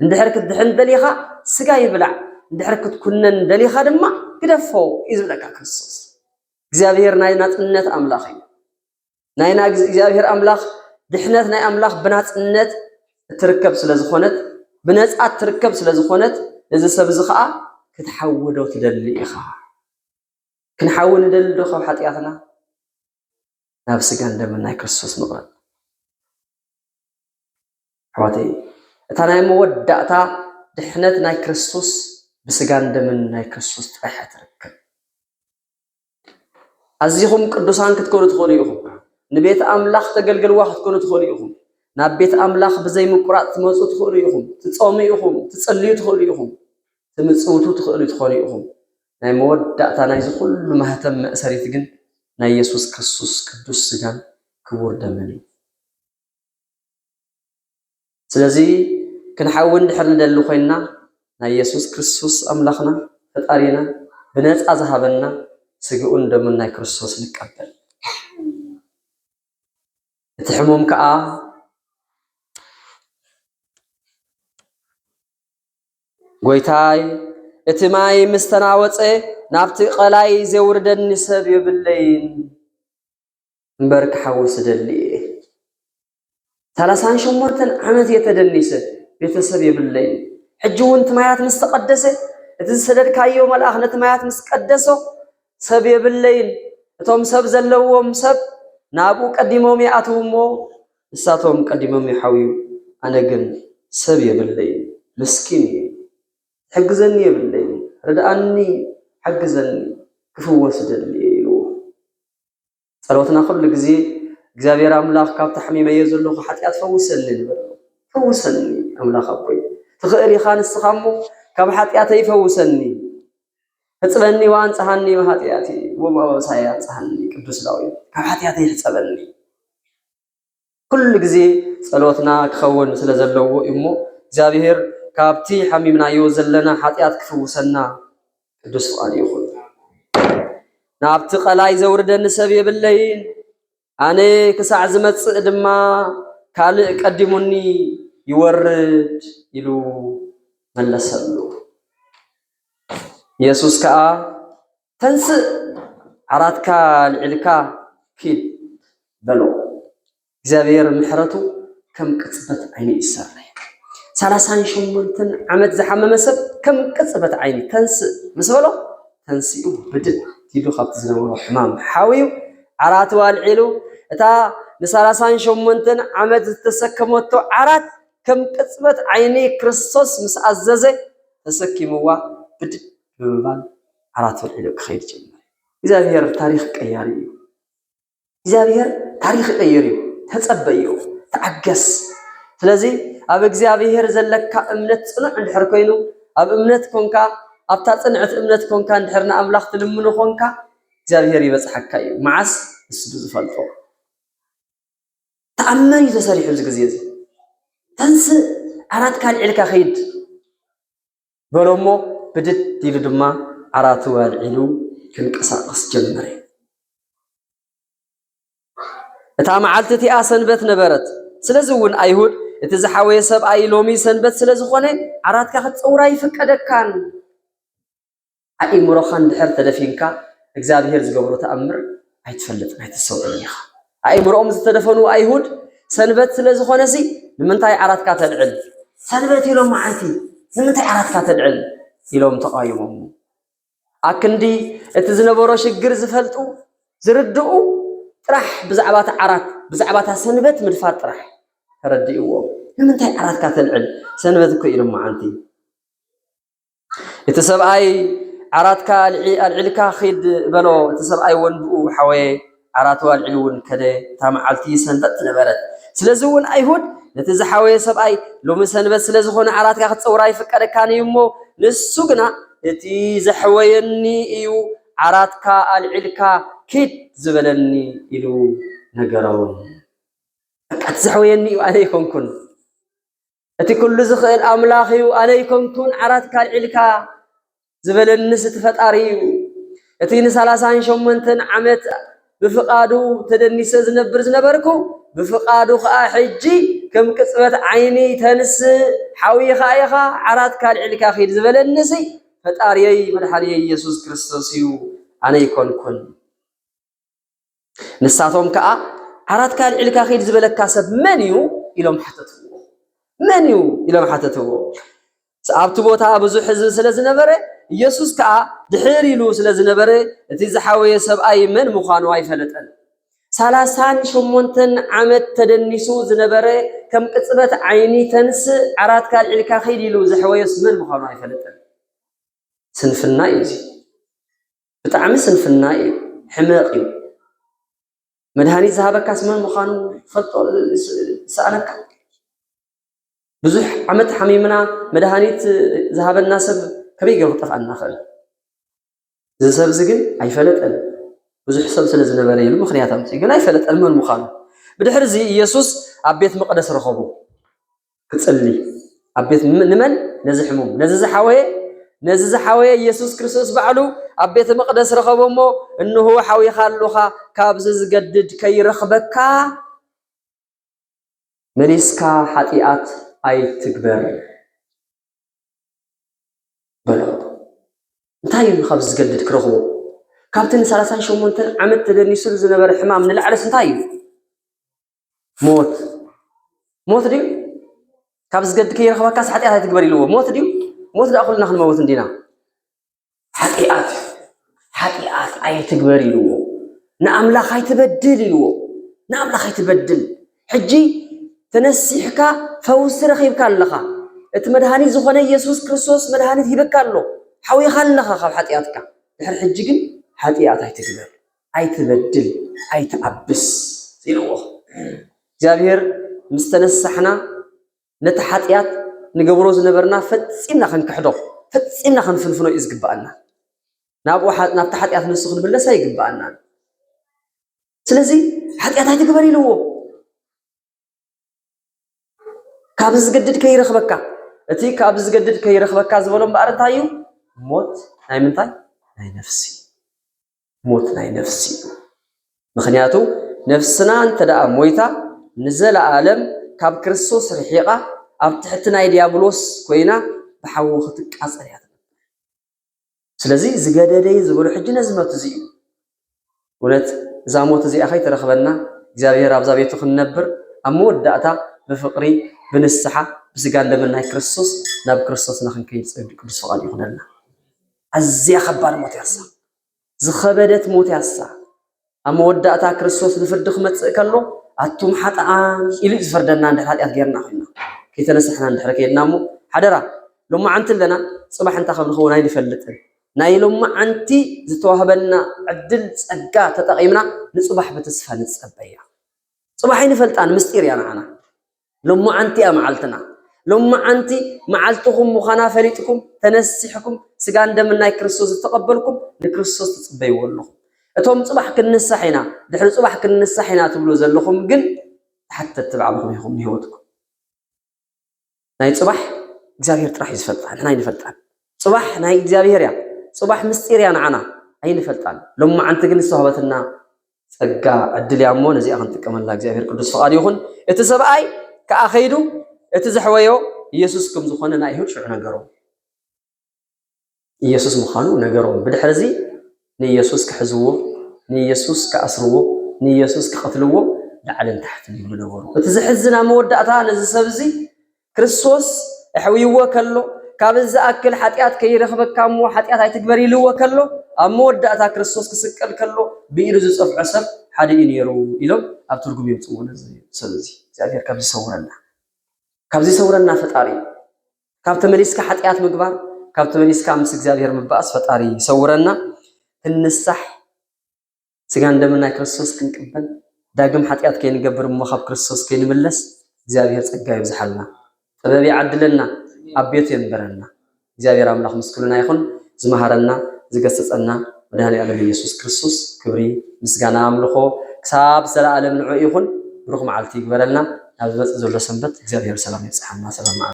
እንድሕር ክትድሕን ደሊኻ ስጋይ ብላዕ፣ እንድሕር ክትኩነን ደሊኻ ድማ ግደፎ እዩ ዝብለካ ክርስቶስ። እግዚኣብሔር ናይ ናጽነት ኣምላኽ እዩ። ናይ እግዚኣብሔር ኣምላኽ ድሕነት ናይ ኣምላኽ ብናጽነት እትርከብ ስለ ዝኾነት፣ ብነጻ እትርከብ ስለ ዝኾነት፣ ነዚ ሰብ እዚ ኸኣ ክትሓዊ ዶ ትደሊ ኢኻ? ክንሓዊ ንደሊ ዶ ካብ ሓጢኣትና? ናብ ስጋን ደምን ናይ ክርስቶስ ምቕረብ። ኣሕዋተይ፣ እታ ናይ መወዳእታ ድሕነት ናይ ክርስቶስ ብስጋን ደምን ናይ ክርስቶስ ጥራሕ እያ ትርከብ። ኣዚኹም ቅዱሳን ክትኮኑ ትኽእሉ ኢኹም። ንቤት ኣምላኽ ተገልገልዋ ክትኮኑ ትኽእሉ ኢኹም። ናብ ቤት ኣምላኽ ብዘይ ምቁራጽ ትመጹ ትኽእሉ ኢኹም። ትጾሙ ኢኹም፣ ትጽልዩ ትኽእሉ ኢኹም። ትምጽውቱ ትኽእሉ ትኾኑ ኢኹም። ናይ መወዳእታ ናይዚ ኩሉ ማህተም መእሰሪት ግን ናይ የሱስ ክርስቶስ ቅዱስ ስጋን ክቡር ደምን እዩ። ስለዚ ክንሓዊ እንድሕር ንደሊ ኮይንና ናይ የሱስ ክርስቶስ ኣምላኽና ፈጣሪና ብነጻ ዝሃበና ስግኡን ደሙን ናይ ክርስቶስ ንቀበል። እቲ ሕሙም ከኣ ጎይታይ እቲ ማይ ምስ ተናወጸ ናብቲ ቀላይ ዘውርደኒ ሰብ የብለይን። እምበር ክሓዊ ስደሊ እየ። ሰላሳን ሸሞንተን ዓመት እየ ተደኒሰ፣ ቤተሰብ የብለይን። ሕጂ እውን እቲ ማያት ምስ ተቐደሰ፣ እቲ ዝሰደድካዮ መልኣኽ ነቲ ማያት ምስ ቀደሶ፣ ሰብ የብለይን። እቶም ሰብ ዘለዎም ሰብ ናብኡ ቀዲሞም ይኣትዉ እሞ፣ ንሳቶም ቀዲሞም ይሓውዩ። ኣነ ግን ሰብ የብለይን፣ ምስኪን እየ። ትሕግዘኒ የብለይን። ርድኣኒ፣ ሓግዘኒ፣ ክፍወስ እደሊ እየ ኢልዎ። ጸሎትና ኩሉ ግዜ እግዚኣብሔር ኣምላኽ ካብቲ ሓሚመዮ ዘለኹ ሓጢኣት ፈውሰኒ ንበሎ። ፈውሰኒ ኣምላኽ ኣቦይ። ትኽእል ኢኻ ንስኻ እሞ ካብ ሓጢኣተይ ፈውሰኒ። ሕጽበኒ ወኣንጽሃኒ ብሓጢኣቲ ወብኣበሳይ ኣንጽሃኒ ቅዱስ ዳዊት። ካብ ሓጢኣተይ ሕጸበኒ። ኩሉ ግዜ ጸሎትና ክኸውን ስለ ዘለዎ እዩ እሞ እግዚኣብሔር ካብቲ ሓሚምናዮ ዘለና ሓጢኣት ክፍውሰና ቅዱስ ፍቓድ ይኹን። ናብቲ ቀላይ ዘውርደኒ ሰብ የብለይን፣ ኣነ ክሳዕ ዝመጽእ ድማ ካልእ ቀዲሙኒ ይወርድ ኢሉ መለሰሉ። የሱስ ከኣ ተንስእ፣ ዓራትካ ኣልዒልካ ኪድ በሎ። እግዚኣብሔር ምሕረቱ ከም ቅጽበት ዓይኒ ይሰርሕ። ሰላሳን ሸሞንተን ዓመት ዝሓመመ ሰብ ከም ቅጽበት ዓይኒ ተንስእ ምስ በሎ ተንሲኡ ብድድ ኢሉ ካብቲ ዝነበሮ ሕማም ሓውዩ ዓራቱ ኣልዒሉ እታ ንሰላሳን ሸሞንተን ዓመት ዝተሰከመቶ ዓራት ከም ቅጽበት ዓይኒ ክርስቶስ ምስ ኣዘዘ ተሰኪምዋ ብድድ ብምባል ዓራቱ ኣልዒሉ ክኸይድ ጀመረ። እግዚኣብሔር ታሪኽ ቀያሪ እዩ። እግዚኣብሔር ታሪኽ ይቀይር እዩ። ተጸበዮ፣ ተዓገስ። ስለዚ ኣብ እግዚኣብሔር ዘለካ እምነት ጽኑዕ እንድሕር ኮይኑ፣ ኣብ እምነት ኮንካ፣ ኣብታ ጽንዕቲ እምነት ኮንካ እንድሕር ንኣምላኽ ትልምኖ ኮንካ፣ እግዚኣብሔር ይበጽሓካ እዩ። መዓስ? ንሱ ብዝፈልጦ። ተኣመን እዩ ተሰሪሑ እዚ ግዜ እዚ። ተንስእ፣ ዓራትካ ኣልዒልካ ኸይድ በሎ እሞ ብድድ ኢሉ ድማ ዓራቱ ኣልዒሉ ክንቀሳቐስ ጀመረ። እታ መዓልቲ እቲኣ ሰንበት ነበረት። ስለዚ እውን ኣይሁድ፣ "እቲ ዝሓወየ ሰብኣይ ሎሚ ሰንበት ስለ ዝኾነ፣ ዓራትካ ክትጸውር ኣይፍቀደካን። ኣእምሮኻ እንድሕር ተደፊንካ፣ እግዚኣብሄር ዝገብሮ ተኣምር ኣይትፈልጥን ኣይተስተውዕልን ኢኻ።" ኣእምሮኦም ዝተደፈኑ ኣይሁድ፣ "ሰንበት ስለ ዝኾነሲ፣ ንምንታይ ዓራትካ ተልዕል? ሰንበት ኢሎም መዓልቲ፣ ንምንታይ ዓራትካ ተልዕል?" ኢሎም ተቓይሞም። ኣክንዲ እቲ ዝነበሮ ሽግር ዝፈልጡ፣ ዝርድኡ ጥራሕ ብዛዕባ እቲ ዓራት፣ ብዛዕባ እታ ሰንበት ምድፋር ጥራሕ ተረዲእዎም። "ንምንታይ ዓራትካ ተልዕል? ሰንበት እኮ ኢሎም መዓልቲ።" እቲ ሰብኣይ፣ "ዓራትካ ኣልዒ-፣ ኣልዒልካ ኺድ" በሎ። እቲ ሰብኣይ እውን ብኡ ሓወየ፣ ዓራቱ ኣልዒሉ እውን ከደ። እታ መዓልቲ ሰንበት ነበረት። ስለዚ እውን ኣይሁድ ነቲ ዝሓወየ ሰብኣይ፣ "ሎሚ ሰንበት ስለ ዝኾነ ዓራትካ ክትጸውር ኣይፍቀደካን እዩ እሞ፣ ንሱ ግና እቲ ዘሕወየኒ እዩ፣ ዓራትካ ኣልዒልካ ኪድ ዝበለኒ" ኢሉ ነገሮም። በቃ፣ "እቲ ዘሕወየኒ እዩ፣ ኣነ ኣይኮንኩን። እቲ ኩሉ ዝኽእል ኣምላኽ እዩ፣ ኣነ ኣይኮንኩን ዓራትካ ኣልዒልካ ዝበለንስ እቲ ፈጣሪ እዩ። እቲ ንሰላሳን ሸሞንተን ዓመት ብፍቓዱ ተደኒሰ ዝነብር ዝነበርኩ፣ ብፍቓዱ ኸኣ ሕጂ ከም ቅጽበት ዓይኒ ተንስእ፣ ሓዊኻ ኢኻ፣ ዓራትካ ኣልዒልካ ኺድ ዝበለኒ ሲ ፈጣሪየይ መድሓንየይ ኢየሱስ ክርስቶስ እዩ፣ ኣነ ኣይኮንኩን። ንሳቶም ከኣ፣ ዓራትካ ኣልዒልካ ኺድ ዝበለካ ሰብ መን እዩ? ኢሎም ሓተትዎ። መን እዩ? ኢሎም ሓተትዎ። ኣብቲ ቦታ ብዙሕ ህዝቢ ስለ ዝነበረ፣ ኢየሱስ ከኣ ድሕር ኢሉ ስለ ዝነበረ፣ እቲ ዝሓወየ ሰብኣይ መን ምዃኑ ኣይፈለጠን። ሰላሳን ሸሞንተን ዓመት ተደኒሱ ዝነበረ፣ ከም ቅጽበት ዓይኒ ተንስእ፣ ዓራትካ ኣልዒልካ ኺድ ኢሉ ዘሕወዮስ መን ምዃኑ ኣይፈለጠን። ስንፍና እዩ እዚ። ብጣዕሚ ስንፍና እዩ። ሕመቕ እዩ። መድሃኒት ዝሃበካስ መን ምዃኑ ፈልጦ ዝሰኣነካ? ብዙሕ ዓመት ሓሚምና መድሃኒት ዝሃበና ሰብ ከመይ ገይሩ ክጠፍኣና ይኽእል? እዚ ሰብ እዚ ግን ኣይፈለጠን። ብዙሕ ሰብ ስለ ዝነበረ ኢሉ ምኽንያት ኣምፅኡ፣ ግን ኣይፈለጠን መን ምዃኑ። ብድሕሪ እዚ ኢየሱስ ኣብ ቤት መቕደስ ረኸቦ ክጽሊ። ኣብ ቤት ም-፣ ንመን? ነዚ ሕሙም፣ ነዚ ዝሓወየ፣ ነዚ ዝሓወየ ኢየሱስ ክርስቶስ ባዕሉ ኣብ ቤተ መቕደስ ረኸቦ እሞ፣ እንሆ ሓዊኻ ኣሎኻ፣ ካብዚ ዝገድድ ከይረኽበካ መሊስካ ሓጢኣት ኣይትግበር በሎ። እንታይ እዩ ካብዚ ዝገድድ ክረኽቦ? ካብቲ ንሰላሳን ሸሞንተን ዓመት ተደኒሱሉ ዝነበረ ሕማም ንላዕለስ እንታይ እዩ? ሞት። ሞት ድዩ? ካብ ዝገድድ ከይረኽበካስ ሓጢኣት ኣይትግበር ኢልዎ። ሞት ድዩ? ሞት ደኣ ኩልና ክንመውት እንዲና። ሓጢኣት፣ ሓጢኣት ኣይትግበር ኢልዎ። ንኣምላኽ ኣይትበድል ኢልዎ። ንኣምላኽ ኣይትበድል። ሕጂ ተነሲሕካ ፈውሲ ረኺብካ ኣለኻ። እቲ መድሃኒት ዝኾነ ኢየሱስ ክርስቶስ መድሃኒት ሂበካ ኣሎ። ሓዊኻ ኣለኻ ካብ ሓጢኣትካ። ድሕሪ ሕጂ ግን ሓጢኣት ኣይትግበር፣ ኣይትበድል፣ ኣይትዓብስ ኢልዎ። እግዚኣብሔር ምስ ተነሳሕና ነቲ ሓጢኣት ንገብሮ ዝነበርና ፈጺምና ክንክሕዶ፣ ፈጺምና ክንፍንፍኖ እዩ ዝግብኣና። ናብኡ ሓ-፣ ናብቲ ሓጢኣት ንሱ ክንምለስ ኣይግብኣናን። ስለዚ ሓጢኣት ኣይትግበር ኢልዎ። ካብ ዝገድድ ከይረኽበካ፣ እቲ ካብ ዝገድድ ከይረኽበካ ዝበሎ እምበኣር እንታይ እዩ? ሞት ናይ ምንታይ? ናይ ነፍሲ። ሞት ናይ ነፍሲ እዩ። ምኽንያቱ ነፍስና እንተ ደኣ ሞይታ ንዘለኣለም ካብ ክርስቶስ ርሒቓ ኣብ ትሕቲ ናይ ዲያብሎስ ኮይና ብሓዊ ክትቃጸል እያ ትነብር። ስለዚ ዝገደደ እዩ ዝበሎ ሕጂ ነዚ ሞት እዚ እዩ። እውነት እዛ ሞት እዚኣ ከይተረኽበና እግዚኣብሔር ኣብዛ ቤቱ ክንነብር ኣብ መወዳእታ ብፍቕሪ ብንስሓ ብስጋን ደምን ናይ ክርስቶስ ናብ ክርስቶስ ንኽንከይድ ጸግ-፣ ቅዱስ ፍቓድ ይኹነልና። ኣዝያ ከባድ ሞት እያ እሳ። ዝኸበደት ሞት እያ እሳ። ኣብ መወዳእታ ክርስቶስ ንፍርዲ ክመጽእ ከሎ ኣቱም ሓጥኣን ኢሉ እዩ ዝፈርደና እንድሕር ሓጢኣት ጌርና ኮይና። ከይተነሳሕና እንድሕር ከይድና እሞ ሓደራ ሎማዓንቲ ኣለና ጽባሕ እንታይ ከም ንኸውን ኣይንፈልጥን። ናይ ሎማዓንቲ ዝተዋህበና ዕድል ጸጋ ተጠቒምና ንጽባሕ ብተስፋ ንጸበያ። ጽባሕ ኣይንፈልጣን፣ ምስጢር እያ ንዓና። ሎማዓንቲ እያ መዓልትና። ሎማዓንቲ መዓልትኹም ምዃና ፈሊጥኩም ተነሲሕኩም ስጋን ደምን ናይ ክርስቶስ ዝተቐበልኩም ንክርስቶስ ትጽበይዎ ኣለኹም። እቶም ጽባሕ ክንንሳሕ ኢና፣ ድሕሪ ጽባሕ ክንንሳሕ ኢና ትብሉ ዘለኹም ግን ተሓተትቲ ባዕልኹም ኢኹም ንህይወትኩም። ናይ ጽባሕ እግዚኣብሔር ጥራሕ እዩ ዝፈልጣ፣ ንሕና ኣይንፈልጣን። ጽባሕ ናይ እግዚኣብሔር እያ። ጽባሕ ምስጢር እያ ንዓና፣ ኣይንፈልጣን። ሎማዓንቲ ግን ዝተዋህበትና ጸጋ ዕድል እያ እሞ ነዚኣ ክንጥቀመላ እግዚኣብሔር ቅዱስ ፍቓድ ይኹን። እቲ ሰብኣይ ከኣ ከይዱ እቲ ዘሕወዮ ኢየሱስ ከም ዝኾነ ንኣይሁድ ሽዑ ነገሮም። ኢየሱስ ምዃኑ ነገሮም። ብድሕሪ እዚ ንኢየሱስ ክሕዝዎ፣ ንኢየሱስ ክኣስርዎ፣ ንኢየሱስ ክቐትልዎ ላዕልን ታሕትን ይብሉ ነበሩ። እቲ ዘሕዝን ኣብ መወዳእታ ነዚ ሰብ እዚ ክርስቶስ ኣሕውይዎ ከሎ፣ ካብ ዝኣክል ሓጢኣት ከይረኽበካ እሞ ሓጢኣት ኣይትግበር ኢልዎ ከሎ፣ ኣብ መወዳእታ ክርስቶስ ክስቀል ከሎ ብኢዱ ዝጸፍዖ ሰብ ሓደ እዩ ነይሩ ኢሎም ኣብ ትርጉም የምጽእዎ ነዚ ሰብ እዚ። እግዚኣብሔር ካብዚ ይሰውረና። ካብዚ ይሰውረና ፈጣሪ። ካብ ተመሊስካ ሓጢኣት ምግባር፣ ካብ ተመሊስካ ምስ እግዚኣብሔር ምባኣስ ፈጣሪ ይሰውረና። ክንንሳሕ ስጋን ደምን ናይ ክርስቶስ ክንቅበል፣ ዳግም ሓጢኣት ከይንገብር እሞ ካብ ክርስቶስ ከይንምለስ እግዚኣብሔር ጸጋ ይብዝሓልና። ጥበብ ይዓድለና፣ ኣብ ቤቱ የንበረና። እግዚኣብሔር ኣምላኽ ምስ ኩልና ይኹን። ዝመሃረና፣ ዝገሰጸና መድኃኔ ዓለም ኢየሱስ ክርስቶስ ክብሪ፣ ምስጋና፣ ኣምልኾ ክሳብ ዘለዓለም ንዑ ይኹን። ብሩኽ መዓልቲ ይግበረልና። ናብ ዝመጽእ ዘሎ ሰንበት እግዚኣብሔር ሰላም ይብጽሓና። ሰላም